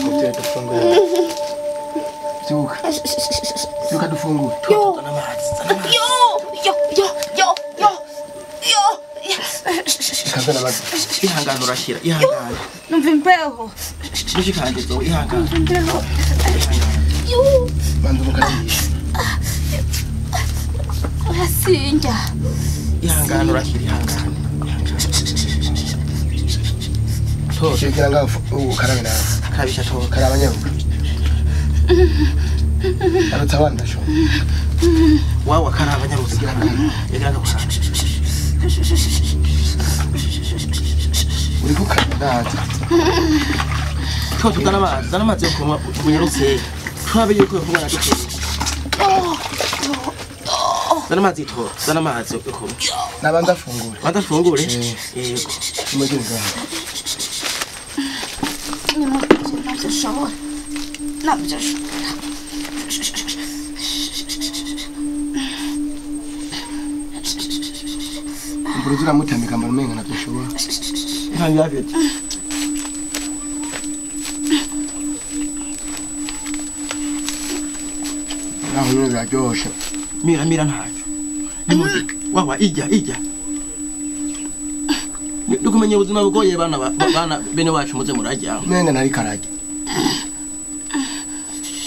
Muvyeyi dufungure. Vyuka. Vyuka dufungure. Yo. Yo yo yo yo yo yo. Kazana amazi. Ihangane urashira, ihangane. Numva imbeho. Mushikanje zo ihangane. Imbeho. Yo. Banza mukarabisha. Urasinja. Ihangane urashira, ihangane. Toto. Shikira ngaho ukarabe nawe. Karabisha toto. Karaba nyabuka. Arutse abana sho. Wawa karaba nyarutse. Yagira ngo uri kukandaza. Toto zana amazi, zana amazi yo kunywa unyarutse. Turabe yuko yo kunywa duke. Zana amazi toto, zana amazi yo kunywa. Nabanza afungure. Banza afungure? Yego. Umugire ngaho. Nabyo ushobora. Nabyo ushobora. Mburuzi uramutamika mbona umenga nabyo ushobora. Ntangira afite. Naho nyine biraryoshe. Mira mira ntacyo. Wawa ijya ijya. Nukumenya ubuzima bugoye bana bana bene wacu muze murajya. Umenga ntari karajya.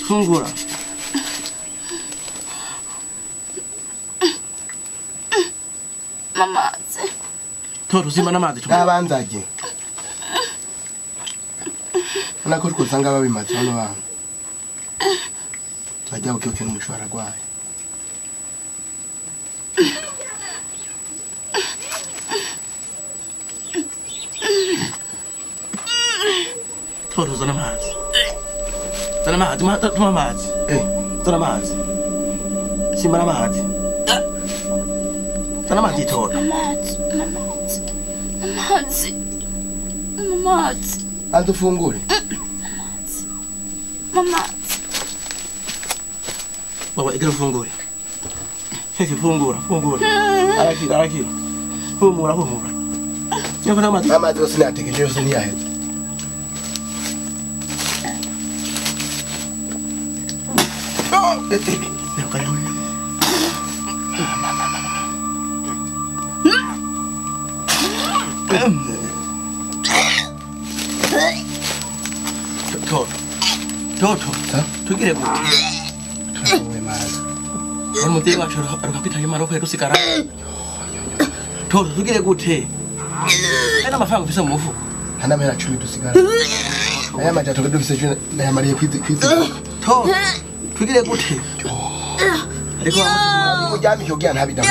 Fungura. Amazi. Toto zima n'amazi. Nabanzaje. Nako twosanga babimaze hano bana. Bajya buke n'umushwara gwaye. Toto zana amazi. Zana amazi, tuma amazi. Zana amazi. Simba n'amazi. Zana amazi Toto. Amazi, amazi. Amazi. Amazi. Banza ufungure. Amazi. Amazi. Baba igera ufungure. Hehe fungura, fungura. Arakira, arakira. Humura, humura. Nyako n'amazi. Amazi yose nayatekeje yose ntiyaheze. Toto. Toto. Tugire gute? Turagowe mazi. Umuvyeyi wacu aruka kwitaba Imana ko dusigara. Toto tugire gute? Ena amafaranga ufise mu mufuko. Nta n'amahera 10 dusigara. Aya majya tuba dufise ejo nayamariye kwiziga. Toto tugire gute? Ariko uryamye kugira ntabida.